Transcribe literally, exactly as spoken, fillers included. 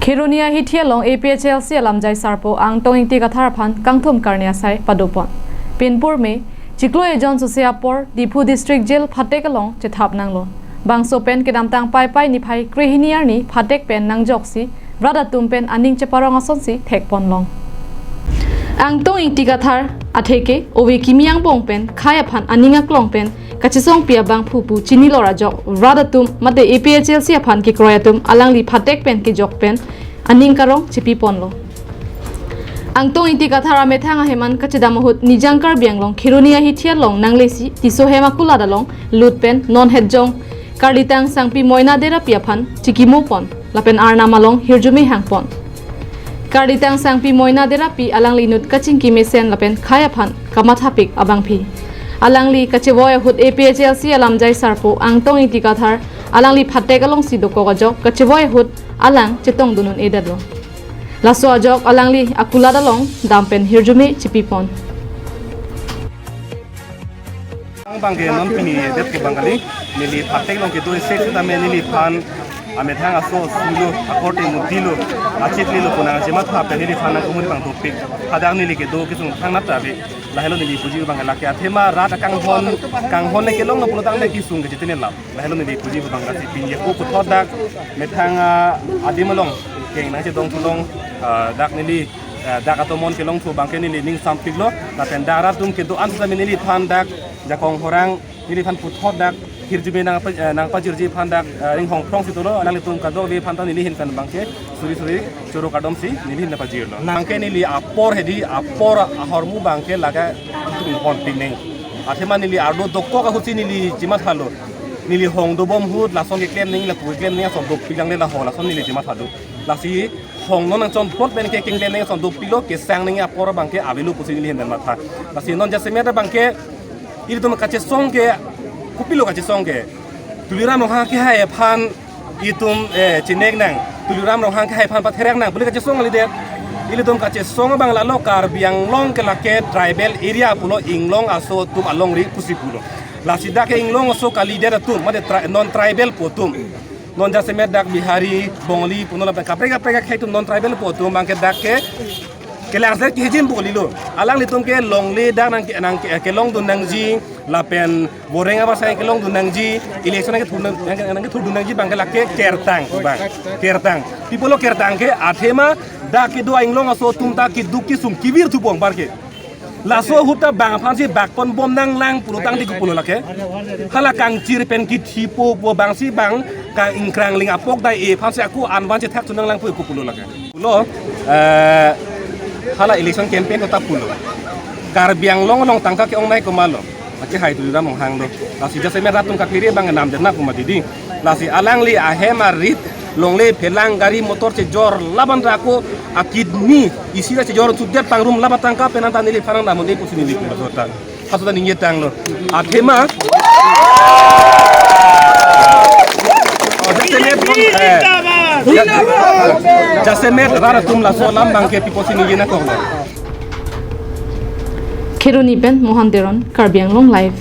Kheroni ahithi along A P H L C alamjai sarpo Angtong Ingti Kathar aphan kangthum karni asai padopon. Pinpur me, chiklo ejon sose apor Diphu District Jail phatek along chethap nanglo. Bangso pen kedamtang Paipai niphai krehini arni phatek pen nangjoksi rat atum pen aning cheparong asonsi thekponlong. Angtong Ingti Kathar atheke ove kimi angbong pen khei aphan aning aklong pen kachesongpi abangphu pu chinilor ajok rat atum mate A P H L C aphan kekroi atum alangli phatek pen kejok pen aning karong chepiponlo. Angtong Ingti Kathar amethang ahem an kachedam ahut Nijang Karbi Anglong Kheroni ahithi along nanglesi Tisso hem akulat along lut pen non hetjong karlitang Sangpi Moina Derapi aphan chikimopon lapen arnam along hirjume hangpon. Karlitang Sangpi Moina Derapi alangli inut kachingki mesen lapen khei aphan kamathapik abangpi. Alangli kachevoi ahut A P H L C alamjai sarpo Angtong Ingti Kathar alangli phatek alongsi dokok ajok kachevoi ahut alang chetongdun un-edetlo. Laso ajok alangli akulat along dam pen hirjume chipipon. Abangke non pini det ke abang kali, neli phatek along kedo isi sitame neliphan amethang aso sulo, akorte mutilo, achiklo pu nangchematha pen neliphan nangkumuri abang topik. Hadak neli kedo kesung thangnat ta ave. Lahelo neli puji abang lake athema rat akanghon, kanghon le kelonglo pulotangte kesung kechethenlo. Lahelo neli puji abang lasi pini ako puthot dak methang, ah, adim along keng nangchedong thulong, ah, dak neli, ah, dak atomon kelongthu abangke neli ning sampiklo, lapen dak rat atum kedo-an sitame neliphan dak jakong horang neliphan puthot dak hirjume nang, eh, nangpajirji aphan dak, eh, ringhong phrong si dolo, alanglitum kadokave aphan ta neli ahin pen abangke suri suri choro kardom si neli ahin nangpajirlo. Abangke neli apor hedi, apor ahormu abangke lake itum hon pining. Athema neli arlo dokok ahutsi neli chemathalo. Neli hong dobom ahut lason keklem nangji, lapu keklem nangji ason dopik jangle laho, lason neli chemathalo. Lasi hong non nangchon plot pen ke keklem nangji ason dopiklo, kesang nangji apor abangke avelo pusi neli ahin pen matha. Lasi non jasemet abangke ilitum kachesong ke, kopilo kachesong ke, Tuliram Ronghang kehai aphan itum, eh, chinek nang, Tuliram Ronghang kehai aphan patherak nang, pule kachesong kalidet. Ilitum kachesong abang lalo Karbi Anglong ke lake tribal area pulo, inglong aso atum alongri pusi pulo. Lasi dak ke inglong aso kalidet atum, mate tri-, non tribal pu atum. Non jasemet dak Bihari, Bongali, puno lapen kaprek kaprek akhei atum non tribal pu atum abangke dak ke kelang ser kehijim pu kalilo. Alanglitum ke longle dak nang ke, nang ke, kelongdun nangji, lapen boreng abar sai kelongdun nangji, election nangkethur nang, nang, nangkethurdun nangji abangke lake kertang abang. Kertang. Pi pulo kertang ke athema dak kedo inglong aso atum ta keduk kesung kevir thupo anparke. Laso ahut ta bang aphansi bakpon bom nanglang pulotangte kopulo lake. Hala kangchir pen kethipo pu abangsi bang kang ingkrangling apok dai-e aphansi ako anvan chethak thu nanglang pu kopulo lake. Pulo, eh, hala election campaign kota pulo. Karbi Anglong along tangka ke-ongnei komatlo. Akehai Tuliram Ronghang lo. Lasi jasemet rat atum kaphere abang namdet nang komat didi. Lasi alangli ahem arit longle phelang gari motor chejor laban rako akidney isi ta chejor sudet pangrum laban tangka pen anta neliphan nang damde pusi neli kum sota. Pasota ningje tanglo. Athema. Oh, jasemet kon, eh, ja-, jasemet rat atum laso alam abangke pi pusi ningje nangkoklo. Kheroni pen Mohan Teron, Karbi Anglong Live.